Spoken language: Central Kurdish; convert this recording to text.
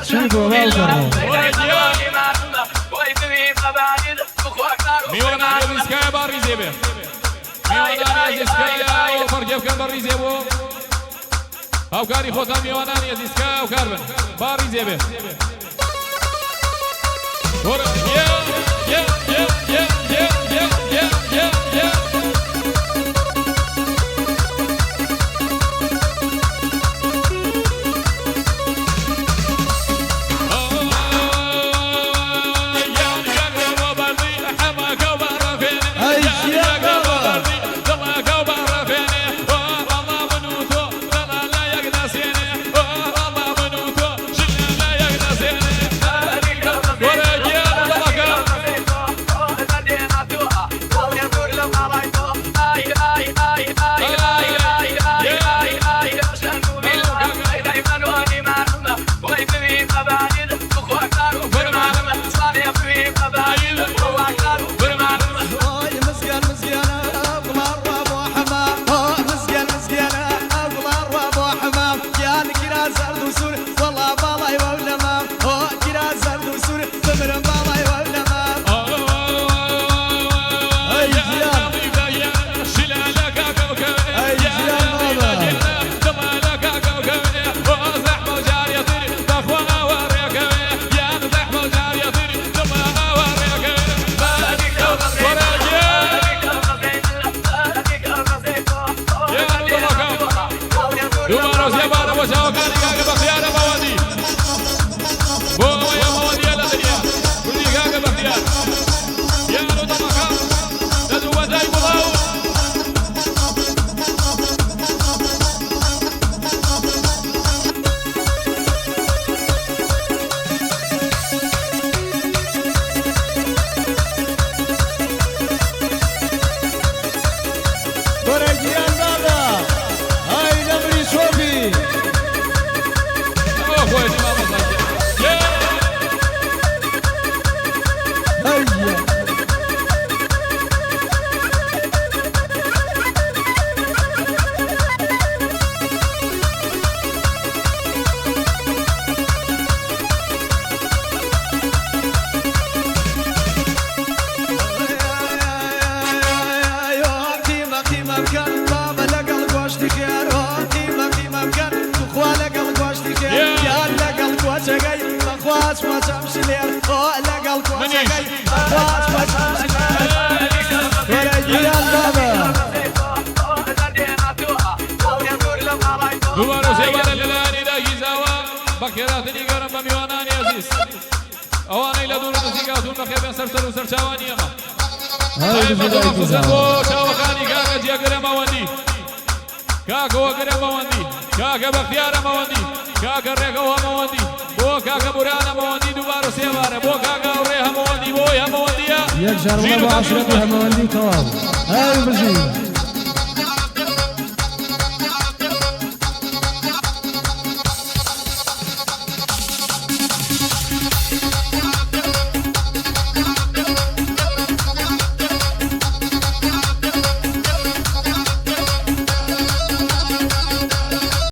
چی بۆ باوکە ڕۆ؟ وەرە گیان. میوانانی ئەزیز تکایە با ڕیزێ بێ. میوانانی ئەزیز تکایە ئەوە پەڕگێ بکەن بە ڕیزێ بۆ هاوکاری خۆتان. میوانانی ئەزیز تکایە هاوکار بن با ڕیزێ بێ. وەرە گیان گیان گیان گیان گیان گیان گیان گیان گیان. ئەی گیان بابە. ئای مزگیان مزگیانە گوڵا ڕوا بۆ حەمام، مزگیان مزگیانە گوڵا ڕوا بۆ حەمام، گیان گیرا زەرد و سوور وەڵا باڵای وەو نەمام، گیرا زەرد و سوور بمرم باڵای وەو نەمام. ئەی گیان، ئەی گیان بابە. دووبارە زێبارە بۆ چاوەکانی کاکە بەختیارە مەوەندی، بۆ ئەوەی مەوەندیە لە دنیا کوردی کاکە بەختیار یان و دڵەکە لە دووبەدای گوڵاو. وەرە گیان بابە، ئای نەمری چۆپی. ئەوە خۆیەتی مامۆستا گیان. ئەی گیان. قیمە قیمە بکەن بابە لەگەڵ گۆشتی خێر، قیمە قیمە بکەن توخوا لەگەڵ گۆشتی خێر، یان لەگەڵ کۆچەکەی بەخواچ مەچەم شلێر، لەگەڵ کۆچەکەی بەخواچ مەچەم شلێر. وەرە گیان بابە. دووبارە زێبارە لەلایەنی داگی زاوە بەخێراتنی گەورەم بە میوانانی ئەزیز، ئەوانەی لە دوور و نزیک هاتوون، بەخێر بێن سەر سەر و سەرچاوانی ئێمە. هەی بژی دایکی خسوسەن بۆ زاوە. چاوەکانی کاکە جێگرە مەوەندی، کاکە وەگرە مەوەندی، کاکە بەختیارە مەوەندی، کاکە ڕێگەوە مەوەندی، بۆ کاکە بورانە مەوەندی. دووبارە سێوارە بۆ کاکە ڕێ هەمەوەندی، بۆی هەمەوەندیە. یەک جار وڵا ژیر و بۆ عەشرەتی هەمەوەندی و تەواو. هەی بژی.